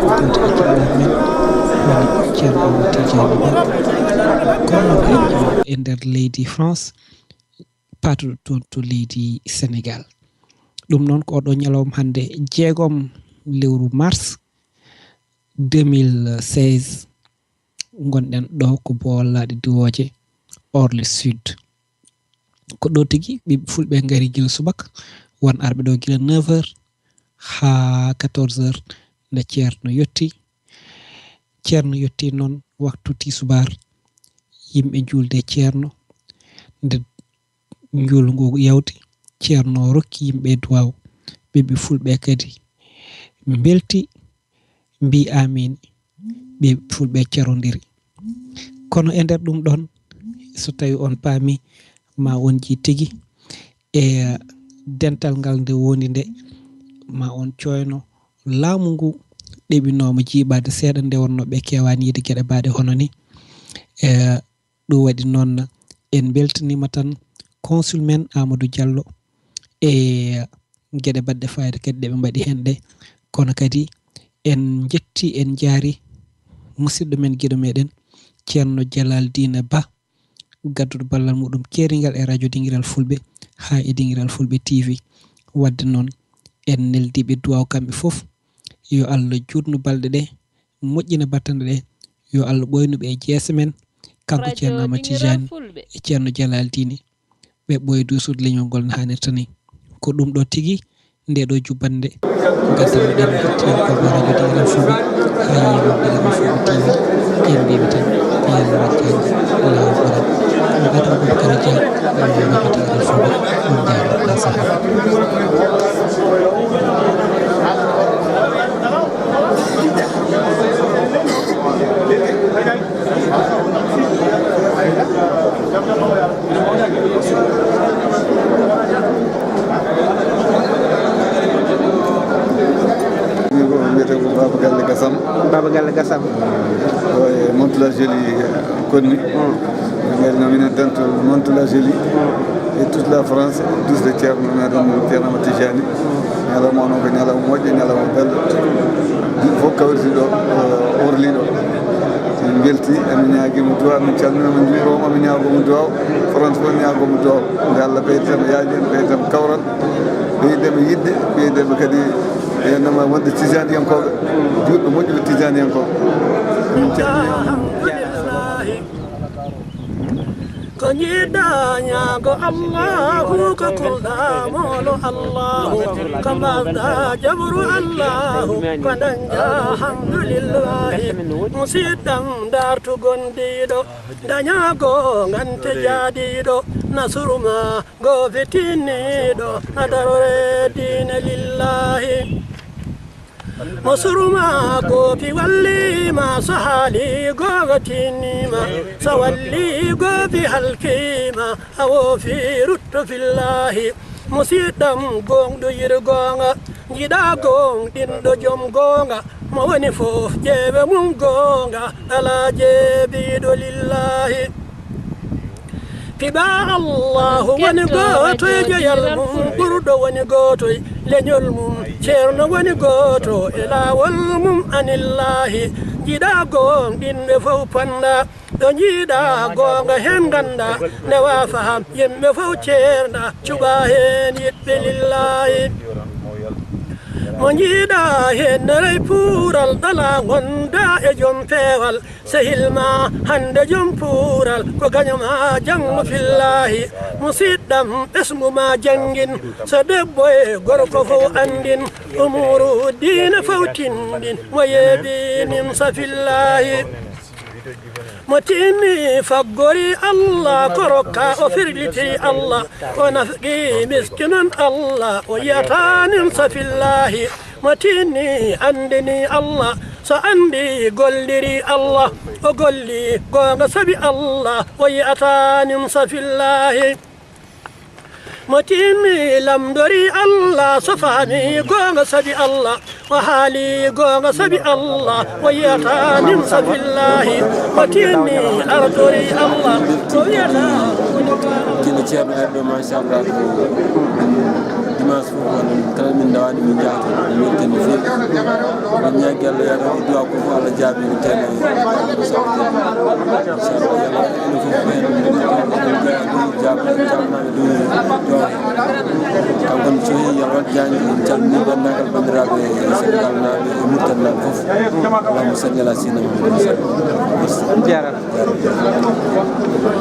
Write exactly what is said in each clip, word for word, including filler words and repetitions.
Gooto e cuɓaaɓe men woni Ceerno Amadou Tidiani Ba, gonɗo e nder leydi France, paatuɗo toon to leydi Sénégal. Ɗum noon ko oɗo ñalawma hannde jeegom lewru mars deux mille seize, ngonɗen ɗo ko Bowallaaɗi Diwooje, Orly Sud. Ko ɗo tigi ɓiɓɓe fulɓe ngari gila subaka, won arɓe ɗo gila neuf heures haa quatorze heures, nde Ceerno yotti. Ceerno yotti noon waktu tisubaar, yimɓe njuulde e Ceerno. Nde njuulu ngu yawti, Ceerno rokki yimɓe duwaaw, ɓiɓɓe fulɓe kadi mbelti, mbii aamiin, ɓiɓɓe fulɓe carondiri. Kono e nder ɗum ɗoon, so tawi on paami, ma on njii tigi e dental ngal nde woni nde, ma on cooyno laamu ngu ɗeɓinooma jiiɓaade seeɗa nde wonnoo ɓe keewaani yiide geɗe baaɗe hono ni. E, ɗum waɗi noon, en mbeltaniima tan consul men Amadou Diallo e geɗe baɗɗe fayida kadi ɗe ɓe mbaɗi heen ɗe. Kono kadi en njetti, en njaari musidɗo men, giɗo meɗen, Ceerno Jalal Diine Ba, gadduɗo ballal muɗum keeringal e radio Dingiral Fulɓe haa e Dingiral Fulɓe T V. Waɗde noon, en neldiiɓe duwaaw kamɓe fof, yo Allah juutnu balɗe ɗe, moƴƴina battane ɗe, yo Allah ɓooynu ɓe e jeese men, kanko Ceerno Amadou Tidiane e Ceerno Jalal Diine. Ɓe ɓooya duusude leñol ngol no haanirta ni. Ko ɗum ɗo tigi, nde ɗo jubbannde, ngaddanno ɗen hettiyankooɓe radio Dingiral Fulɓe, haa yeeɓe Dingiral Fulɓe T V, en mbiɓe tan, yo Allah waɗ jannde, Allah waɗ ɓural. Ko Adama Boubacar Dia, radio Dingiral Fulɓe, on njaaraama, haa sahaa. Min ko wiyetee ko Baba Galle Gassam. Baba Galle Gassam. Ɗo e Mantes-la-Jolie, konni. Min ngari no minen dental Mantes-la-Jolie. E toute la France, duusde Ceerno meɗen Ceerno Amadou Tijani. Ñalawma o noon ko ñalawma moƴƴo, ñalawma belɗo. Yimɓe fof kawriti ɗo, o orli ɗo. Min mbelti, emin ñaagii mo duwaaw, min calminii mo, min njuuriima mo, min ñaagoo mo duwaaw. France fof ñaagoo mo duwaaw. Nde Allah ɓeyda tan, yaaji en, ɓeyda en kawral, ɓeyda en yiɗde, ɓeyda en kadi e nama wonde tijaniyankooɓe, juutɓe moƴƴuɓe tijaniyankooɓe. Min calminii. Ko njiɗɗa ñaago Allahu, ko kulɗa moolo Allahu, ko mbasɗa jabru Allahu, ko dañɗa alhamdulillahi. Musidɗam, dartu gondiiɗo, daña goongante jaadiiɗo, nasru ma go fitiniiɗo, a darore diine lillahi. Mo surma goopi wallima, so haali googa tinnima, so walli goopi halkima, a woofi rutto fillahi. Musiɗɗam goongɗo yir goonga, jiɗa goongɗinɗo joom goonga, mo woni fof ƴeewe mum goonga, alaa jeebiiɗo lillahi. Piɓa Allahu woni gooto e joyal mum, ɓurɗo woni gooto e leñol mum, ceerno woni gooto e laawol mum, anillahi. Jiɗa goongɗinɓe fof pannda, ɗo jiiɗa goonga heen ngannda, ndewa faham yimɓe fof ceerda, cuɓa heen yiɗɓe lillahi. Mo jiiɗa heen ne rey puural, ɗala ngonda e joom peewal, sehil ma hannde joom puural, ko gaño ma janngo fillahi. Musiɗɗam, ɓesngu ma janngin, so debbo e gorko fof anndin, umuuru diine fof tinndin, mo yeebi nimsa fillahi. Mo tinni faggori Allah, ko rokka o firlitiri Allah, o nafqi miskinon Allah, o yiyata nimsa fillahi. Mo tinni anndini Allah, so anndi golliri Allah, o golli goonga sabi Allah, o yiyata nimsa fillahi. Mo tinni lamndori Allah, so faami goonga sabi Allah, o haali goonga sabi Allah, o yiyata nimsa fillahi. Mo tinni ardori Allah, o wiyata. Kino ceerno arɗo, machallah, ko dimanche fof, on kala min ndawani min jahata, min weltani feewi. Min ñaagi Allah, yaata o duwa ko fof Allah jaabi, no tene. Inchallah, yalla enen fof ko heen, min jaabi, jaabi. Kanko ne, so yehi, yo waɗ jaango, en calminii denndaangal banndiraaɓe Senegal naaɓe e Mauritanie naaɓe fof. Allahumma salli ala sayyidina Muhammad. Merci. Jaaraama.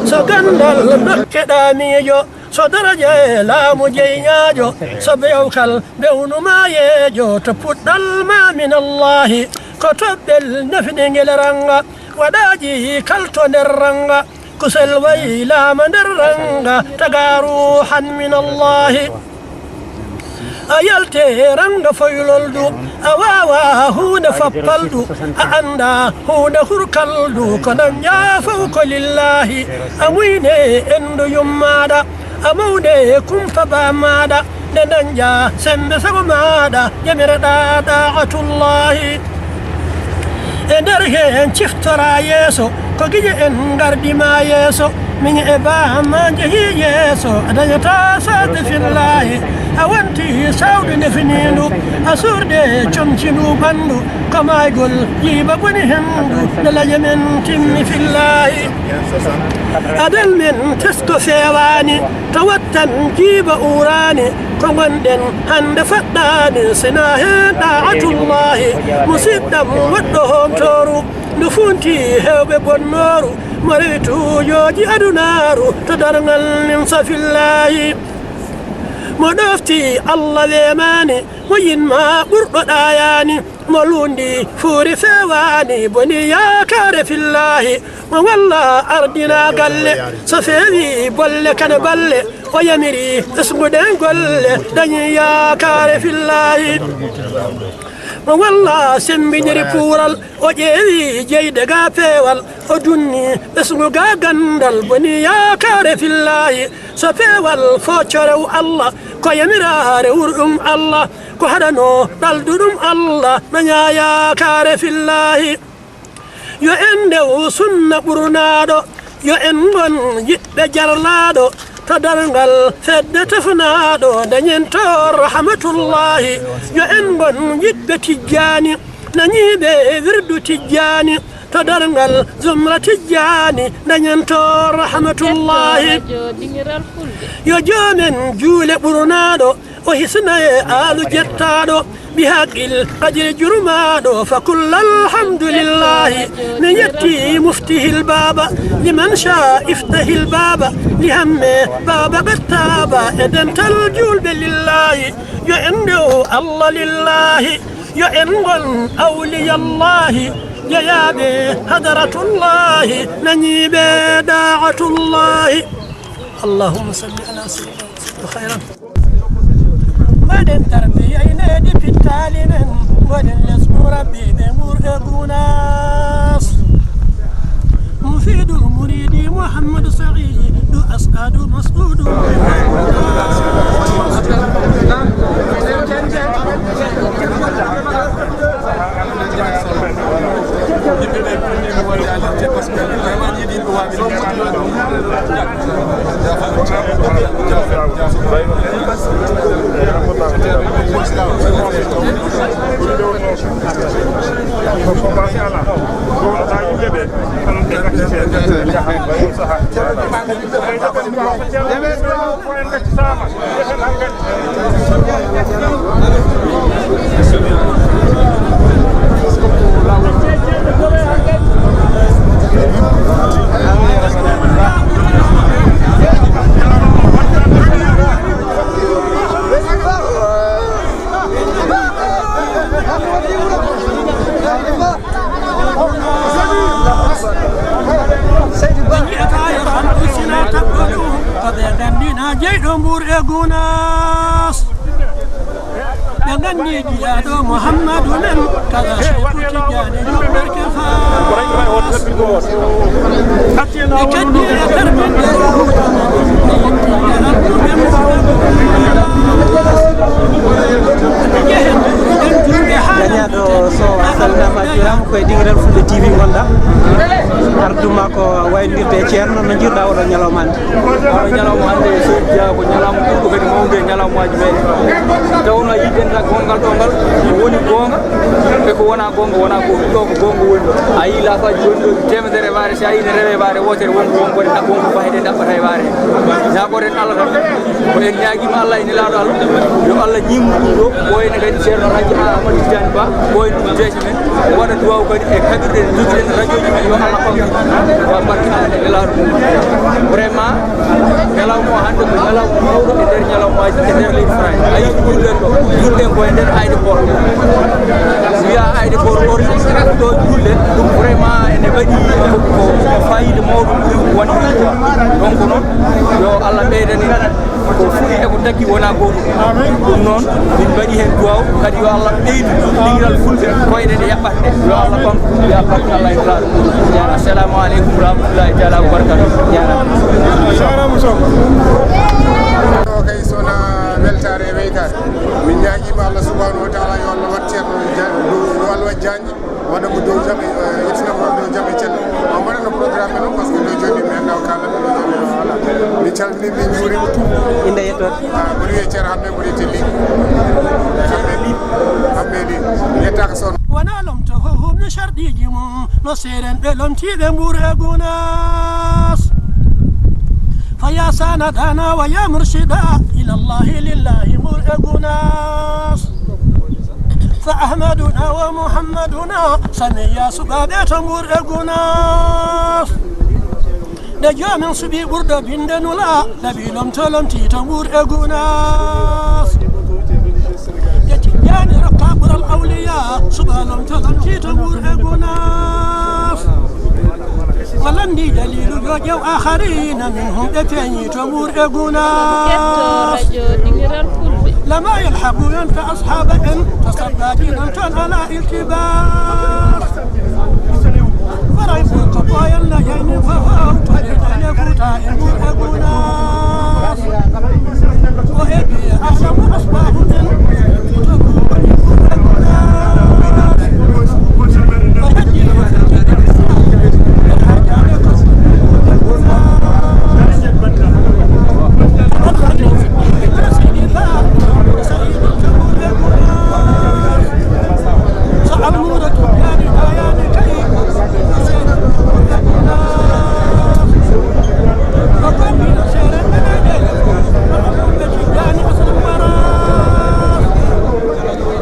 So ganndal dokke ɗa miijo, So daraja e laamu jeyñaajo, so bewkal bewnu maayeejo, to puɗɗal ma min Allaahi, ko toɓɓel nefningel ranga, waɗaaji kalto nder ranga, kusel waylaama nder ranga, tagaaru han min Allaahi. A yalte ranga foyloldu, a waawa huunde fappaldu, a annda huunde hurkaldu, ko nan yaa fow ko lillaahi. A muyne enndu yummaaɗa, a mawne kumpa baamaaɗa, nde dañƴa semmbe sago maaɗa, ƴamireɗa ɗaa'atullaahi. E nder heen ciftora yeeso, ko gije en ngardi ma yeeso, miñi e baam ma njehi yeeso, a dañata saade fillaahi. A wonti sawdu nefiniindu, a suurde comcindu ɓanndu, ko maaygol jiiba boni henndu, nde laje men timmi fillaahi. Adal men tesko feewaani, to wattan jiiba uuraani, ko ngonɗen hannde faɗɗaani, sina heen ɗaa'atullaahi. Musiɗɗam woɗɗo hoontooru, ndu funti heewɓe bonnooru, mo rewi tuujooji adunaaru, to darngal nin safillaahi. Mo ɗofti Allah weemaani, mo yinma ɓurɗo ɗaayaani, mo luundi fuuri feewaani, boni yaakaare fillaahi. Mo walla ardina galle, so feewi bolle kane balle, o yamiri ɓesnguɗen golle, dañi yaakaare fillaahi. Mo walla semmbiniri puural, o ƴeewi jeyde ga peewal, o dunni ɓesngu ga ganndal, boni yaakaare fillaahi. So peewal foccorew Allah, ko yamiraare wurɗum Allah, ko haɗano ɗalduɗum Allah, naña yaakaare fillaahi. Yo en ndew sunna ɓurnaaɗo, yo en ngon yiɗɓe jarlaaɗo, to darngal fedde tefnaaɗo, dañen to rahmatullaahi. Yo en ngon yiɗɓe Tijjaani, nañiiɓe wirdu Tijjaani, to darngal zumra Tijjaani, dañen to rahmatullaahi. Yo joomen juule ɓurnaaɗo, o hisna e aalu jettaaɗo, bi haqqil qadri jurmaaɗo, fa kullal hamdulillaahi. Mi yetti muftihil baaba, liman shaa iftahil baaba, li hamme baaba qattaaba, e dental juulɓe lillaahi. Yo en ndew Allah lillaahi, yo en ngon awliyallaahi, jeyaaɓe hadaratullaahi, nañiiɓe daa'atullaahi. Allahumma salli ala sayyidina Muhammad khayran. Mbaɗen tarbiya e nehdi pittaali men, mbaɗen lesbu rabbiiɓe Mbuur e Gunaas. Mufiidu muriidi Muhammadu Sa'iidu As'adu Mas'uudu. Jeyɗo Mbuur e Gunaas. Ɓe nganndi jiyaaɗo Muhammadu men, kala Seeku Tijjaani Juɓɓerke Faas. Ɓe keddi e terminde ruuhuuji men, e yettiinde alɗuɓe Muhammadu. Njehen en juuɗe haa Gañaaɗo Sow, a salminaama, a juuraama. Ko e Dingiral Fulɓe T V ngonɗaa. Ardu ma ko wayndirde e Ceerno, no njiiruɗaa oɗo ñalawma hannde? Oɗo ñalawma hannde, Seydi Dia, ko ñalawma ɓurɗo ko Mawde e ñalawmaaji meɗen. Tawno a yiɗi dental gongal ɗo ngal, ko woni goonga e ko wonaa goonga, wonaa ko ɗo ko goonga woni ɗo. A yii laafaaji woni ɗo teemedere e waare, si a yii ne rewe waare wootere, wonko won ko ɗaɓɓo, wonko faayde ɗaɓɓata e waare. Ñaagoɗen Allah tan, ko en ñaagiima Allah e Nelaaɗo Allah, yo Allah ñimnu ɗum ɗo, ɓooyna kadi Ceerno Alhaji Amadou Tidiane Ba, ɓooyna ɗum jeese men, waɗa duwaaw kadi e kaɓirɗe ɗe njogiɗen, rajooji men, yo Allah ɓamtu ɗum. Wa barke Allah e Nelaaɗo mum. Vraiment, ñalawma o hannde ko ñalawma mawɗo e nder ñalawmaaji e nder leydi France. A yii ko julɗen ɗo, julɗen ko e nder aéroport. Wiya aéroport Orly, ɗo julɗen, ɗum vraiment ene waɗi ko, ko, ko faayiida mawɗo ɓuri wonde ɗo. Donc noon, yo Allah ɓeydane ko fuɗi e ko takki wona gootum. Ɗum noon, min mbaɗi heen duwaaw, kadi yo Allah ɓeydu ɗiɗiral fulɓe, koyɗe ɗe yaɓɓata ɗe. Yo Allah ɓamtu ɗum, yo Allah ɓamtu Allah e Nulaaɗo. Assalamu aleykum wa rahmatullahi taala wa barakatuh. Jaaraama. Jaaraama Sow. O kay sona weltaare e weytaare. Min ñaagiima Allah subhanahu wa taala yo Allah waɗ ceerno ja-, yo Allah waɗ jaanji, waɗa mo dow jam e, eh, yettina mo dow jam e cellal. O mbaɗatno programme noon, parce que ɗo jooni mi anndaa o kaalatno ɗo jooni, voilà. Mi calminii, mi njuuriima tout. Innde e yettoode? Ah, mboɗo wiyee Ceerno Hammee, mboɗo wiyetee Ly. Hammee Ly. Hammee Ly. Mi yettaaka soon. Wona lomto fof huɓni sarɗiiji mum, no seerenɓe lomtiiɓe Mbuur e Gunaas. Fa ya sanadana wa ya murshida ila Allahi lillahi Mbuur e Gunaas. Fa Ahmaduna wa Muhammaduna samiya suɓaaɓe to Mbuur e Gunaas. Nde joomin suɓi ɓurɗo binde nula, laɓi lomto lomti to Mbuur e Gunaas. Nde Tijjaani rokka ɓural awliya, suɓa lomto lomti to Mbuur e Gunaas. O lanndi daliilu joƴƴo akharina minhum ɓe peeñi to Mbuur e Gunaas. Lama yalhaqu en to ashaaba en to sabbaji nan toon ala iltibas. Faray Fuuta ko ɓooyal na jayni fof to ɓe dañe Fuuta e Mbuur e Gunaas. O heɓi Adamu asbaabu men.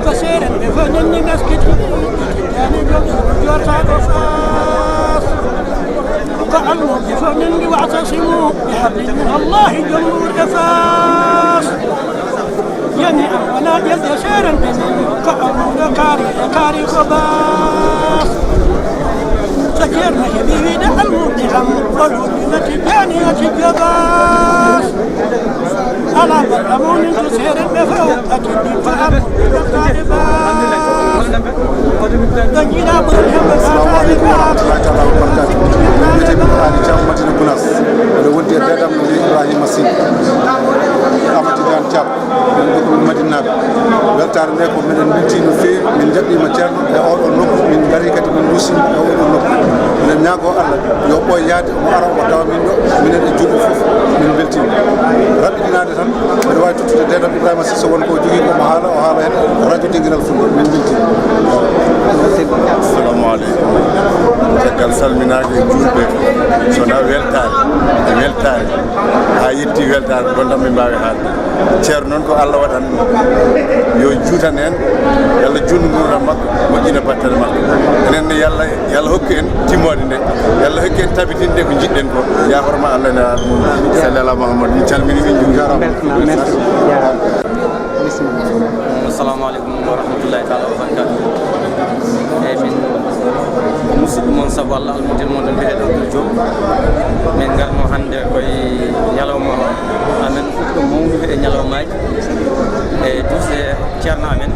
Ko seerenɓe fof nanni ngaskiti, Tijjaani joom suudu jooɗtaaɗo Faas. Ko almuɓɓe fof nanni wa'tasimu bi hablillah, Jom Mbuur e Faas. Yani am wona ƴelde seerenɓe men, ko almuɓɓe kaari e kaari ko baas. So Ceerno heɓi wiide almuɓɓe am, o luuɓi no Tijjaani o tijjo baas. Alaa goɗɗo mawninto seerenɓe fof, a tiɗɗinto am, ɗaɓɓaade baas. Ɗo jiiɗa ɓuri hemɓe. Assalamu aleykum wa rahmatullahi taala wa barakatuh. Wiyetee mi ko Ali Thiam, Madina Gounass. Mbeɗa wondi e deedam no wiye Ibrahima Sy. Amadou Tidiane Thiam. Min ɗo ko min Madinaaɓe. Weltaare nde ko meɗen mbeltii no feewi, min njaɓɓiima ceerno e oɗo nokku, min ngarii kadi min nduusii e oɗo nokku. Miɗen ñaagoo Allah yo ɓooy yahde, omo ara omo tawa min ɗo, minen e juulɓe fof, min mbeltiima. Raɓɓiɗinaade tan, mbeɗa waawi tottude deedam Ibrahima Sy, so won ko o jogii ko mo haala, o haala heen radio Dingiral Fulɓe, min mbeltiima. Assalamu aleykum. Caggal salminaade e juulɓe, so wonaa weltaare, e weltaare, haa yetti weltaare, gondam min mbaawi haalde. Ceerno noon ko Allah waɗan mo. Yo juutan en, yo Allah juutnu nguurndam makko, moƴƴina battane makko. Enen ne, yo Allah, yo Allah hokku en timmoode nde. Yo Allah hokku en tabitinde ko njiɗɗen ko. Yaa horma Allah ne. Salli ala Muhammad. Min calminii, min njuuriima. Beltanaa, merci. Jaaraama. Bisimilla. Assalamu aleykum wa rahmatullahi taala wa barakatuh. Eeyi, min ko musidɗo mon sabu Allah, almuddin mon, ɗum mbiyetee ɗum Abdoul Diop. Min ngarno hannde koye ñalawma amen ɓurɗo mawnude e ñalawmaaji, e duusde ceerno amen,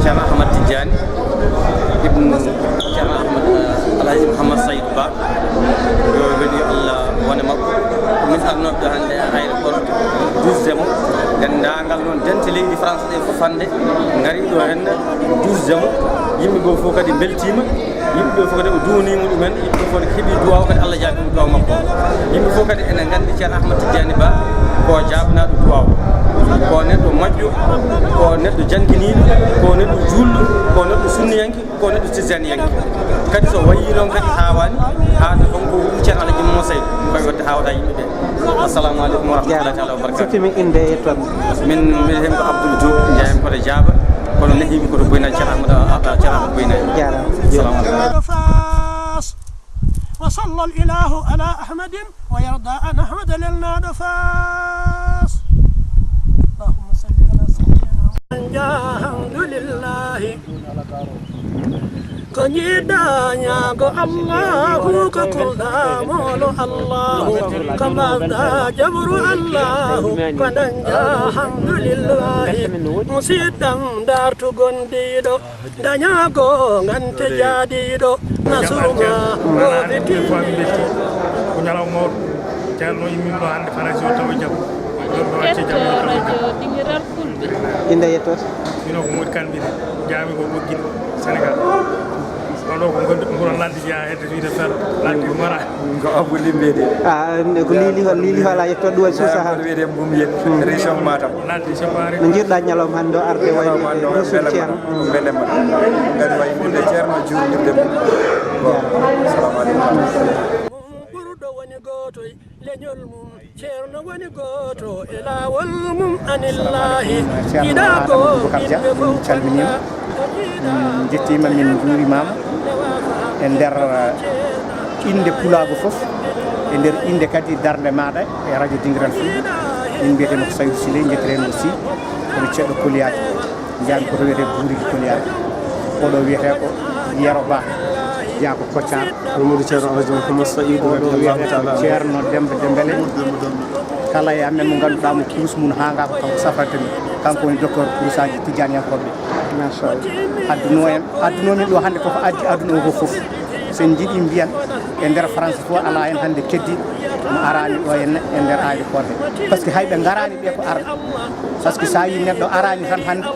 Ceerno Ahmad Tijjaani, ibnu Ceerno Ahmad, eh, Alhaji Mouhammad Saydou Ba. Yo weli Allah wone makko. Ko min arnooɓe ɗo hannde e aéroport, duusde mo. Denndaangal noon dente leydi France ɗe fof hannde ngarii ɗo hannde duusde mo. Yimɓe goo fof kadi mbeltiima. Yimɓe ɓe fof kadi o duwaniima ɗumen, yimɓe ɓe fof kadi keɓii duwaaw, kadi Allah jaabima duwaaw makko. Yimɓe fof kadi ene nganndi Ceerno Ahmad Tijjaani Ba ko jaabnaaɗo duwaaw. Neɗɗo jannginiiɗo, ko neɗɗo juulɗo, ko neɗɗo sunniyanke, ko neɗɗo tijjaniyanke. Kadi so wayi noon kadi haawaani, haade toon ko wuro Ceerno Alaji Moussa Seydi, koye waɗde haawata yimɓe ɓe. Assalamu aleykum wa rahmatullahi taala wa barakatuh. Sifti min innde e yettoode. Min, min hen ko Abdoul Diop, jeeyami ko to Jaaba, kono nehiimi ko to Boyna, Ceerno Amadou, ah, Ceerno Amadou Boyna. Jaaraama. Assalamu aleykum. Faas. Wa salla al ilahu ala Ahmadin wa yarda an Ahmada lelnaaɗo Faas. Allahumma salli ala sayyidina Muhammad. Alhamdulillahi. Ko jiɗɗa ñaago Allahu, ko kulɗa moolo Allahu, ko mbaɗɗa jabru Allahu, ko dañɗa alhamdulillahi. Musiɗɗam dartu gondiiɗo, dañaago ngante jaadiiɗo, nasru ma o fiti. Ko ñalawma mawɗo. Ceerno immima ɗo hannde Farayse o tawa jam. Ɗo ɗo acce jam o tawa jam. Hetto radio Dingiral Fulɓe. Innde yettoode? Mino ko Mody Kane mbiyetee. Jeeyami ko Ɓoggol Senegaal. Ɗo ɗo ko ngonɗo nguro ladde jeyaa hedde to wiide Fel. Ladde Mara. Ko Abou Limbe de. Ah, ko Lili Hol, Lili Hol a yettoode ɗum e Suusa ha. Wiyetee Mbumye, région Matam. Ladde Jabare. No njiɗɗa ñalawma hannde o arde wayde Ñalawma hannde o Youssou belema, Thierno. Belema. Ngari wayi innde Ceerno juulirde mum. Bon. Assalamu aleykum. Ɓurɗo woni gooto e leñol mum, Ceerno woni gooto e laawol mum, anillahi. Ceerno Adama Boubacar Dia, min calminiima, min njettiima, min njuurimaama e nder, eh, innde pulaagu fof, e nder innde kadi darnde maaɗa e radio Dingiral Fulɓe. Min mbiyetee mi ko Saydou Siley, njettiren aussi kono ceeɗɗo Koliyaaji. Jeeyami ko to wiyetee Buuriki Koliyaaji. Oɗo wiyetee ko Yero Ba, jeyaa ko Koccaar. Mamadou Ceerno Alaji Mouhammad Saïd. Oɗo radiyallahu wiyetee taala ko anhu. Ceerno Demba Dembele. Kala e amen mo ngannduɗaa mo kurus mum haangaa ko kanko safrata min. Kanko woni docteur kurusaaji tijjaaniyankooɓe. Machallah. Adduno en, adduno min ɗo hannde koko addi aduna o ko fof. So en njiɗi mbiyen e nder France fof alaa heen hannde keddi mo araani ɗo e ne-, e nder aéroport he. Par ce que hay ɓe ngaraani ɓe ko arɓe. Par ce que so a yii neɗɗo araani tan hannde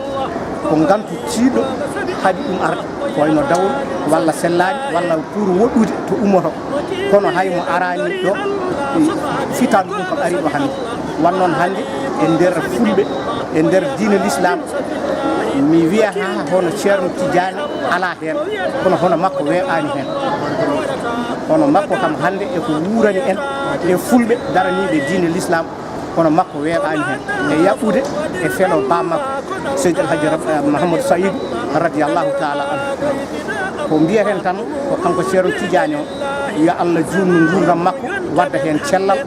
ko ngantu tiiɗɗo haɗi ɗum arde. Ko wayno dawol walla sellaani walla pour woɗɗude to ummoto. Kono hay mo araani ɗo, fitan ɗum ko ari ɗo hannde. Wan noon hannde e nder fulɓe, e nder diine l'islam, mi wiya ha hono Ceerno Tijjaani alaa heen, kono hono makko weeɓaani heen. Hono makko kam hannde e ko wuurani en e fulɓe daraniiɓe diine l'islam, kono makko weeɓaani heen e yaɓɓude e felo ba makko Seydi El Hadji Rab-, eh, Mahamadou Saïd radiyallahu taala anhu. Ko mbiyeten tan ko kanko Ceerno Tijjaani o, yo Allah juutnu nguurndam makko, wadda heen cellal,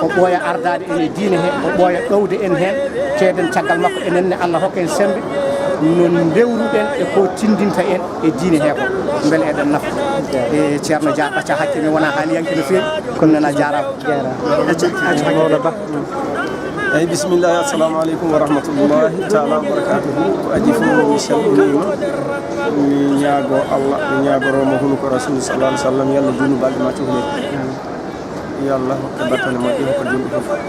o ɓooya ardaade en e diine he, o ɓooya ɗowde en heen, keeden caggal makko, enen ne Allah hokka en semmbe no ndewruɗen e ko tindinta en e diine he ko, mbele eɗen nafa. E Ceerno Dia, ɗacca hakke, mi wona haaliyanke no feewi, kono noon a jaaraama. Jaaraama. Acca, acca, mawɗo Ba. Eyi, bisimillahi, assalamu aleykum wa rahmatullahi taala wa barakatuhu. Ko adii fof, mi salminiima, mi ñaago Allah, mi ñaagoroo mo hunu ko Rasul sallallahu alaihi wasallam, yo Allah juutnu balɗe ma cukalel. Yo Allah hokke battane moƴƴe, hokka julɓe fof.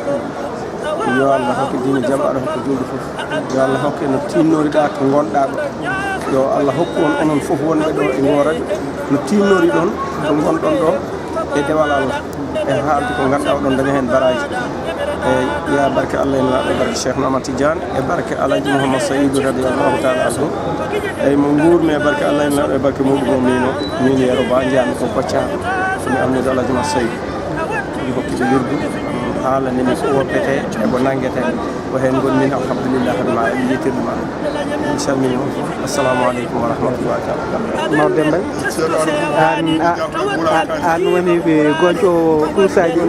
Yo Allah hokke diine jam, aɗa hokka julɓe fof. Yo Allah hokke no tiinnoriɗaa to ngonɗaa ɗo. Yo Allah hokku on, onon fof wonɓe ɗo e ngoo radio, no tiinnoriɗon to ngonɗon ɗo e dewal Allah. E haalde ko ngannduɗaa oɗon daña heen baraaji. Eyi, yaa barke Allah e Nulaaɗo, e barke Cheikh Ahmad Tidiane, e barke Alhaji Mouhammad Saïdou radiyallahu taala anhu. Eyi, mo nguurmi e barke Allah e Nulaaɗo, e barke muɗum o miino, miin Yero Ba, njeyaami ko Koccaa, mi Amadou Alhaji Mouhammad Saïdou. Mi hokki ɓe wirdu, haalani mi ko woppetee e ko nanngetee. Ko heen ngonmi, alhamdulillah, hoɗum maa, en mbiytirɗum Allah. En calminii on fof. Assalamu aleykum wa rahmatullahi taala wa barakatuh. Mawɗo Demba, an, a, a, an woni ɓe gonco kursaaji.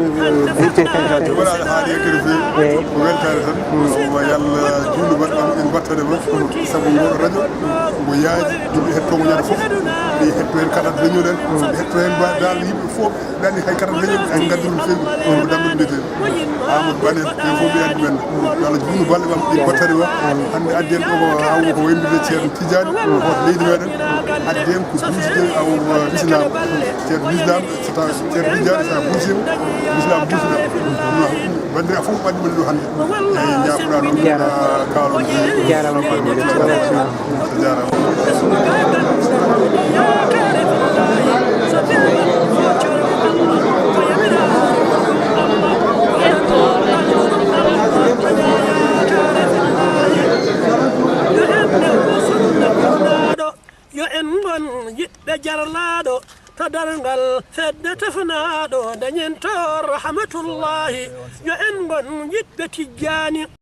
Wala, aɗa haali e kadi feewi. Eyi. Ko weltaare tan. Mm. Yo Allah juutnu balɗe ma, en battane ma. Sabu ngoo radio, mbo yaaji, yimɓe hettoo mo ñande fof. Ɓe hettoo heen carte leñol en. Mm. Ɓe hettoo heen mba-, dal yimɓe fof. Ɓe anndi hay kadi leñol en ngaddi ɗum feewi. Ko damɓe mbiyetee. Amadou Bane, ɓe fof ɓe anndi men. Yo Allah juutnu balɗe ma, ɗi battane ma. Hannde addi en ɗo ko haw ko waylude Ceerno Tidiane, hoto leydi meɗen. Addi en ko duusde aw lislaam. Ceerno lislaam, so taw Ceerno Tidiane, so a buusima, lislaam buusna. Banndiraaɓe fof ɓaddi men ɗo hannde. Eyi, jaafoɗaa noon. Jaaraama. Kaalon. Jaaraama. Jaaraama. Tefnaaɗo dañen to rahmatullahi. Yo en ngon yiɗɓe Tijjaani.